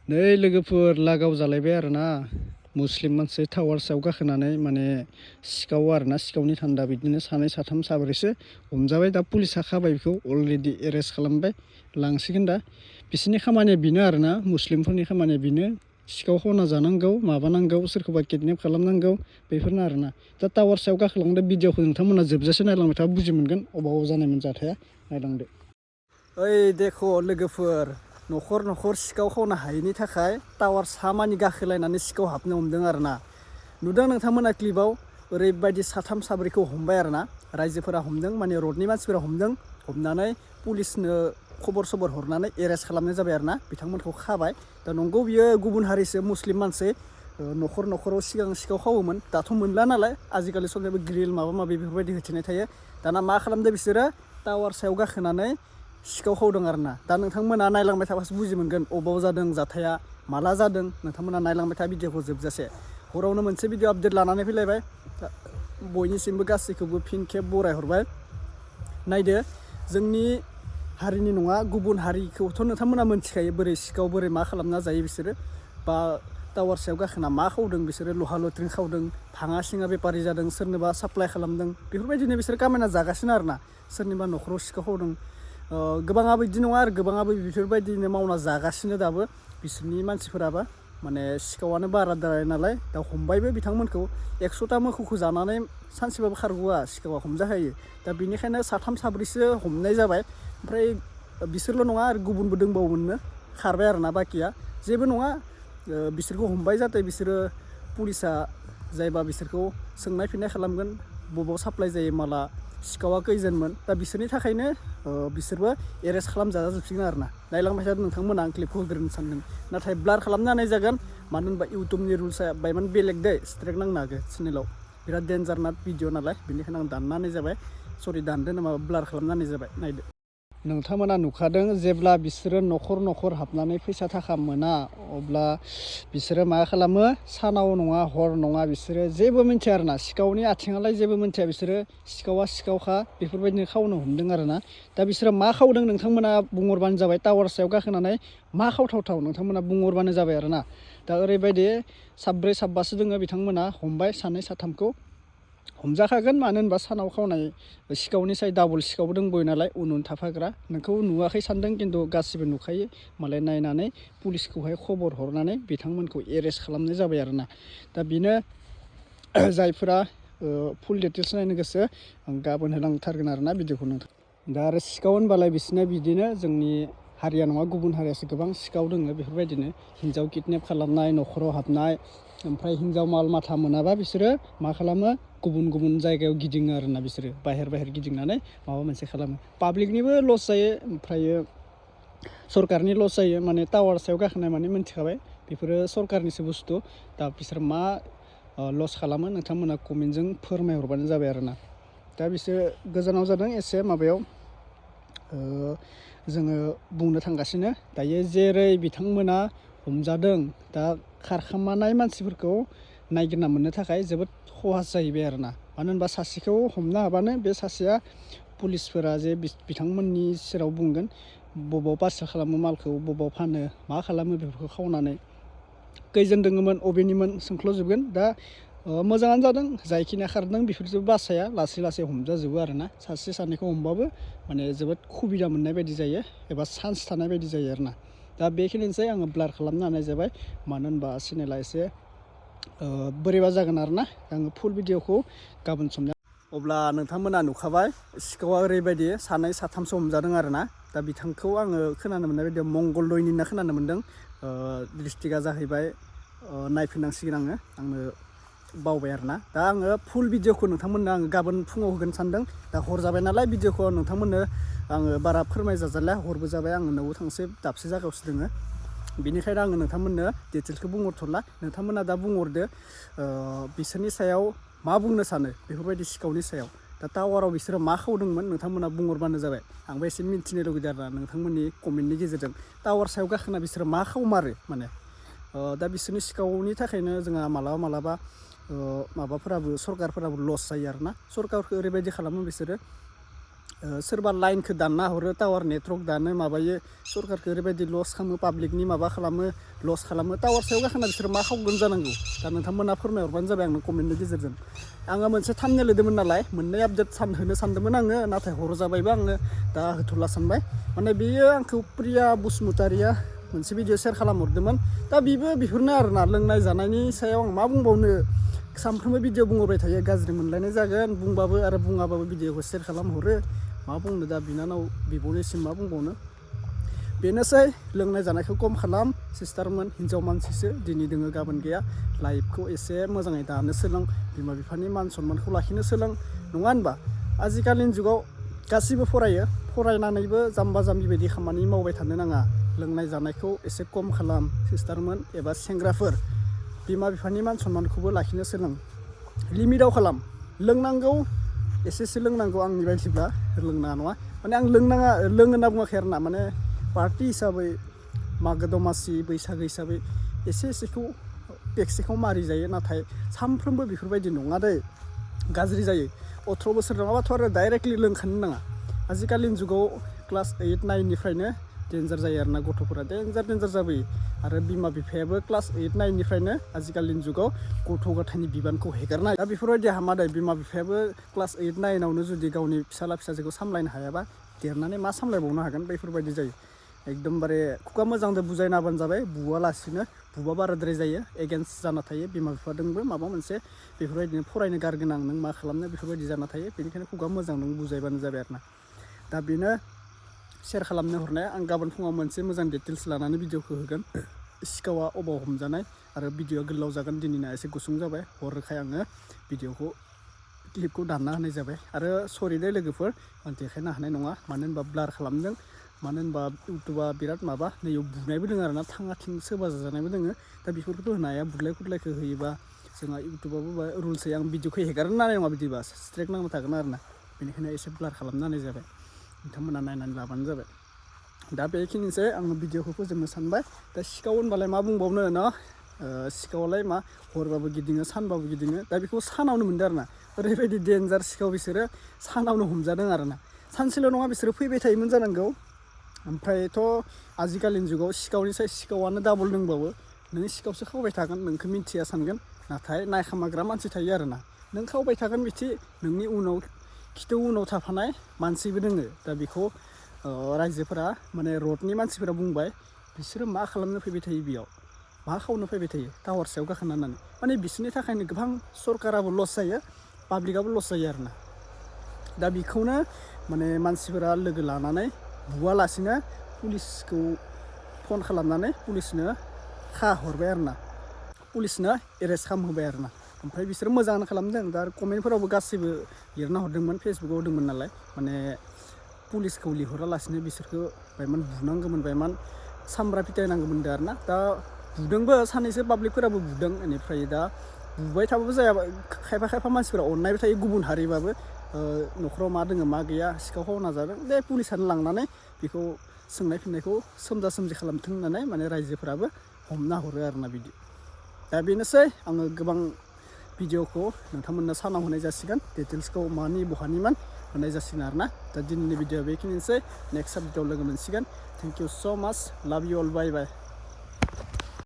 नै लोगोफोर लागाव जालायबाय आरोना मुस्लिम मानसि टावार सायाव गाखोनानै माने सिखाव आरोना सिखावनि थान्दा बिदिनो सानै साथाम साब्रैसो हमजाबाय दा पुलिसा खाबाय बेखौ अलरेडि एरेस्ट खालामबाय लांसिगोन दा बिसोरनि खामानिया बेनो आरोना मुस्लिमफोरनि खामानिया बेनो सिखाव खावना जानांगौ माबानांगौ सोरखौबा किडनेप खालामनांगौ बेफोरनो आरोना दा टावार सायाव गाखोलांदो भिडिअखौ नोंथांमोना जोबजासे नायलांबाय थाबा बुजि मोनगोन अबाव जानायमोन जाथाया नायलांदो। ओइ देख' लोगोफोर न'खर न'खर सिखाव खावनो हायैनि थाखाय टावार सामानि गाखोलायनानै सिखाव हाबनो हमदों आरोना नुदों नोंथांमोना क्लिपाव ओरैबायदि साथाम साब्रैखौ हमबाय आरोना रायजोफोरा हमदों माने रडनि मानसिफोरा हमदों हमनानै पुलिसनो खबर सबर हरनानै एरेस्ट खालामनाय जाबाय आरोना बिथांमोनखौ खाबाय दा नंगौ बियो गुबुन हारिसो मुस्लिम मानसि न'खर न'खराव सिगां सिखाव खावोमोन दाथ' मोनला नालाय आजिखालि सबनिबो ग्रिल माबा माबि बेफोरबायदि होथेनाय थायो दाना मा खालामदो बिसोरो टावार सायाव गाखोनानै सिखाव खावदों आरोना दा नोंथांमोना नायलांबाय थाबासो बुजि मोनगोन अबाव जादों जाथाया माला जादों नोंथांमोना नायलांबाय था भिडिअखौ जोबजासे हरावनो मोनसे भिडिअ आपडेट लानानै फैलायबाय बयनिसिमबो गासैखौबो फिन खेब बरायहरबाय नायदो जोंनि हारिनि नङा गुबुन हारिखौथ' नोंथांमोना मोनथिखायो बोरै सिखाव बोरै मा खालामना जायो बिसोरो बा टावार सायाव गाखोना मा खावदों बिसोरो लहा लथ्रिं खावदों भाङा सिङा बेपारि जादों सोरनोबा साप्लाय खालामदों बेफोरबायदिनो बिसोर खामायना जागासिनो आरोना सोरनिबा न'खराव सिखाव खावदों गोबाङाबो बिदि नङा आरो गोबाङाबो बेफोरबायदिनो मावना जागासिनो दाबो बिसोरनि मानसिफोराबो माने सिखावानो बाराद्राय नालाय दा हमबायबो बिथांमोनखौ 100ता मोसौखौ जानानै सानसेबाबो खारग'आ सिखावा हमजाखायो दा बेनिखायनो साथाम साब्रैसो हमनाय जाबाय ओमफ्राय बिसोरल' नङा आरो गुबुनबो दंबावोमोननो खारबाय आरोना बाखिया जेबो नङा बिसोरखौ हमबाय जाहाथे बिसोरो पुलिसा जायबा बिसोरखौ सोंनाय फिन्नाय खालामगोन बबाव साप्लाय जायो माला सिखावा खैजोनमोन दा बिसोरनि थाखायनो बिसोरबो एरेस्ट खालामजाजोबसिगोन आरोना नायलांबाय थादों नोंथांमोना आं क्लिपखौ होग्रोनो सानदों नाथाय ब्लार खालामनो हानाय जागोन मानो होनबा इउटुबनि रुल्सआ बायमान बेलेग दै स्ट्राइक नांनो हागौ चेनेलाव बिराद डेन्जार ना भिडिअ नालाय बेनिखायनो आं दाननानै जाबाय सरि दानदो नामा ब्लार खालामनानै जाबाय नायदो नोंथांमोना नुखादों जेब्ला बिसोरो न'खर न'खर हाबनानै फैसा थाखा मोना अब्ला बिसोरो मा खालामो सानाव नङा हर नङा बिसोरो जेबो मिन्थिया आरोना सिखावनि आथिङालाय जेबो मिन्थिया बिसोरो सिखावा सिखावखा बेफोरबायदिनो खावनो हमदों आरोना दा बिसोरो मा खावदों नोंथांमोना बुंहरबानो जाबाय टावार सायाव गाखोनानै मा खावथावथाव नोंथांमोना बुंहरबानो जाबाय आरोना दा ओरैबायदि साब्रै साबासो दोङो बिथांमोना हमबाय सानै साथामखौ हमजाखागोन मानो होनबा सानाव खावनाय सिखावनि साय डाबल सिखाव दंबोयो नालाय उन उन थाफाग्रा नोंखौ नुवाखै सानदों खिन्थु गासिबो नुखायो मालाय नायनानै पुलिसखौहाय खबर हरनानै बिथांमोनखौ एरेस्ट खालामनाय जाबाय आरोना दा बेनो जायफोरा फुल डिटेल्स नायनो गोसो आं गाबोन होलांथारगोन आरोना भिडिअखौ नोंथां दा आरो सिखाव होनबालाय बिसोरना बिदिनो जोंनि हारिया नङा गुबुन हारियासो गोबां सिखाव दङ बेफोरबायदिनो हिन्जाव किडनेप खालामनाय न'खराव हाबनाय ओमफ्राय हिन्जाव माल माथा मोनाबा बिसोरो मा खालामो गुबुन गुबुन जायगायाव गिदिङो आरोना बिसोरो बाहेर गिदिंनानै माबा मोनसे खालामो पाब्लिकनिबो लस जायो ओमफ्रायो सरकारनि लस जायो माने टावार सायाव गाखोनाय माने मिन्थिखाबाय बेफोरो सरकारनिसो बुस्थु दा बिसोर मा लस खालामो नोंथांमोना कमेन्टजों फोरमायहरबानो जाबाय आरोना दा बिसोर गोजानाव जादों एसे माबायाव जोङो बुंनो थांगासिनो दायो जेरै बिथांमोना हमजादों दा खारखोमानाय मानसिफोरखौ नायगिरना मोननो थाखाय जोबोद खहास जाहैबाय आरोना मानो होनबा सासेखौ हमनो हाबानो बे सासेया पुलिसफोरा जे बिथांमोननि सेराव बुंगोन बबाव पार्सेल खालामो मालखौ बबाव फानो मा खालामो बेफोरखौ खावनानै खैजोन दोङोमोन अबेनिमोन सोंख्ल'जोबगोन दा मोजाङानो जादों जायखिनिया खारदों बेफोरजों बासाया लासै लासै हमजाजोबो आरोना सासे सानैखौ हमबाबो माने जोबोद सुबिदा मोननाय बायदि जायो एबा चान्स थानाय बायदि जायो आरोना दा बेखिनिसै आङो ब्लार खालामनो हानाय जाबाय मानो होनबा चेनेला एसे बोरैबा जागोन आरोना आङो फुल भिडिअखौ गाबोन समनिया अब्ला नोंथांमोना नुखाबाय सिखावा ओरैबायदि सानै साथामसो हमजादों आरोना दा बिथांखौ आङो खोनानो मोननाय बायदि मंगलदैनि होनना खोनानो मोन्दों डिस्ट्रिक्टआ जाहैबाय नायफिननांसिगोन आंनो बावबाय आरोना दा आङो फुल भिडिअखौ नोंथांमोननो आङो गाबोन फुङाव होगोन सानदों दा हर जाबाय नालाय भिडिअखौ नोंथांमोननो आङो बारा फोरमायजाजाला हरबो जाबाय आङो न'आव थांसै दाबसे जायगायावसो दोङो बेनिखायनो आङो नोंथांमोननो डिटेल्सखौ बुंहरथ'ला नोंथांमोना दा बुंहरदो बिसोरनि सायाव मा बुंनो सानो बेफोरबायदि सिखावनि सायाव दा टावाराव बिसोरो मा खावदोंमोन नोंथांमोना बुंहरबानो जाबाय आंबो एसे मिन्थिनो लुगैदों आरोना नोंथांमोननि कमेन्टनि गेजेरजों टावार सायाव गाखोना बिसोरो मा खावमारो माने दा बिसोरनि सिखावनि थाखायनो जोंहा मालाबा माबाफोराबो सरकारफोराबो लस जायो आरोना सरकारखौ ओरैबायदि खालामो बिसोरो सोरबा लाइनखौ दानना हरो टावार नेटवर्क दानो माबायो सरकारखौ ओरैबायदि लस खालामो पाब्लिकनि माबा खालामो लस खालामो टावार सायाव गाखोना बिसोर मा खावगोन जानांगौ दा नोंथांमोना फोरमायहरबानो जाबाय आंनो कमेन्टनि गेजेरजों आङो मोनसे थाम्बनेल होदोंमोन नालाय मोननै आपडेट होनो सानदोंमोन आङो नाथाय हर जाबायबो आङो दा होथ'ला सानबाय माने बेयो आंखौ प्रिया बसुमतारिया मोनसे भिडिअ शेयार खालामहरदोंमोन दा बेबो बेफोरनो आरोना लोंनाय जानायनि सायाव आं मा बुंबावनो सानफ्रोमबो भिडिअ बुंहरबाय थायो गाज्रि मोनलायनाय जागोन बुंबाबो आरो बुङाबाबो भिडिअखौ शेयार खालामहरो मा बुंनो दा बिनानाव बिब'निसिम मा बुंबावनो बेनोसै लोंनाय जानायखौ खम खालाम सिस्टारमोन हिन्जाव मानसिसो दिनै दोङो गाबोन गैया लाइफखौ एसे मोजाङै दानो सोलों बिमा बिफानि मान सनमानखौ लाखिनो सोलों नङा होनबा आजिखालिनि जुगाव गासिबो फरायो फरायनानैबो जाम्बा जाम्बि बायदि खामानि मावबाय थानो नाङा लोंनाय जानायखौ एसे खम खालाम सिस्टारमोन एबा सेंग्राफोर बिमा बिफानि मान सनमानखौबो लाखिनो सोलों लिमिटाव खालाम लोंनांगौ एसेसो लोंनांगौ आंनि बायदिब्ला लोंनाङा नङा माने आं लोंनाङा लों होनना बुङाखै आरोना माने पार्टि हिसाबै मागो दमासि बैसागो हिसाबै एसेखौ पेक्सेखौ मारि जायो नाथाय सानफ्रोमबो बेफोरबायदि नङा दै गाज्रि जायो 18 बोसोर नङाबाथ' आरो डाइरेक्टलि लोंखानो नाङा आजिखालिनि जुगाव क्लास 8, 9निफ्रायनो डेन्जार जायो आरोना गथ'फोरा डेन्जार जाबोयो आरो बिमा बिफायाबो क्लास 8, 9निफ्रायनो आजिखालिनि जुगाव गथ' गथायनि बिबानखौ हेगारनाय दा बेफोरबायदि हामादै बिमा बिफायाबो क्लास 8, 9आवनो जुदि गावनि फिसाजोखौ सामलायनो हायाबा देरनानै मा सामलायबावनो हागोन बेफोरबायदि जायो एकदमबारे खुगा मोजांजों बुजायना होबानो जाबाय बुवालासिनो बुबा बाराद्राय जायो एगेन्स्ट जाना थायो बिमा बिफादोंबो माबा मोनसे बेफोरबायदिनो फरायनो गारगोनां नों मा खालामनो बेफोरबायदि जाना थायो बेनिखायनो खुगा मोजां नों बुजायबानो जाबाय आरोना दा बेनो शेयार खालामनो हरनाया आं गाबोन फुङाव मोनसे मोजां डिटेल्स लानानै भिडिअखौ होगोन सिखावा अबाव हमजानाय आरो भिडिअआ गोलाव जागोन दिनैना एसे गुसुं जाबाय हरखाय आङो भिडिअखौ क्लिपखौ दानना होनाय जाबाय आरो सरि दे लोगोफोर आं देखायनो हानाय नङा मानो होनबा ब्लार खालामदों मानो होनबा इउटुबा बिराद माबा नैयाव बुनायबो दङ आरोना थाङाथिं सोरबा जाजानायबो दङ दा बेफोरखौथ' होनो हाया बुलाय खुदलायखौ होयोबा जोंहा इउटुबाबो रुल्स होयो आं भिडिअखौ हेगारनो नांनाय नङा बिदिबा स्ट्राइक नांना थागोन आरोना बेनिखायनो एसे ब्लार खालामना होनाय जाबाय नोंथांमोना नायनानै लाबानो जाबाय दा बेखिनिसै आङो भिडिअखौ फोजोबनो सानबाय दा सिखाव होनबालाय मा बुंबावनो न सिखावालाय मा हरबाबो गिदिङो सानबाबो गिदिङो दा बेखौ सानावनो मोनदों आरोना ओरैबायदि डेन्जार सिखाव बिसोरो सानावनो हमजादों आरोना सानसेल' नङा बिसोरो फैबाय थायोमोन जानांगौ ओमफ्रायथ' आजिखालिनि जुगाव सिखावनिसाय सिखावानो डाबल दंबावो नों सिखावसो खावबाय थागोन नोंखौ मिन्थिया सानगोन नाथाय नायखामाग्रा मानसि थायो आरोना नों खावबाय थागोन बिथि नोंनि उनाव खिथौ उनाव थाफानाय मानसिबो दोङो दा बेखौ रायजोफोरा माने रडनि मानसिफोरा बुंबाय बिसोरो मा खालामनो फैबाय थायो बेयाव मा खावनो फैबाय थायो टावार सायाव गाखोना होननानै माने बिसोरनि थाखायनो गोबां सरकाराबो लस जायो पाब्लिकआबो लस जायो आरोना दा बेखौनो माने मानसिफोरा लोगो लानानै बुवालासिनो पुलिसखौ फन खालामनानै पुलिसनो खाहरबाय आरोना पुलिसनो एरेस्ट खालामहोबाय आरोना ओमफ्राय बिसोरो मोजाङानो खालामदों दा कमेन्टफोरावबो गासैबो लिरना हरदोंमोन फेसबुकाव होदोंमोन नालाय माने पुलिसखौ लिंहरालासिनो बिसोरखौ बायमान बुनांगौमोन बायमान सामब्रा फिथायनांगौमोन आरो ना दा बुदोंबो सानैसो पाब्लिकफोराबो बुदों बेनिफ्राय दा बुबाय थाबाबो जाया खायफा मानसिफोरा अननायबो थायो गुबुन हारिबाबो न'खराव मा दोङो मा गैया सिखाव खावना जादों बे पुलिसानो लांनानै बेखौ सोंनाय फिन्नायखौ सोमजा सोमजि खालामथों होननानै माने रायजोफोराबो हमना हरो आरोना बिदि दा बेनोसै आङो गोबां भिडिअखौ नोंथांमोननो सानाव होनाय जासिगोन डिटेल्सखौ मानि बहानिमोन होनाय जासिगोन आरोना दा दिनैनि भिडिअ बेखिनिसै नेक्स्ट भिडिअ लोगो मोनसिगोन थेंक इउ स' माच लाभ इउ अल बाय बाय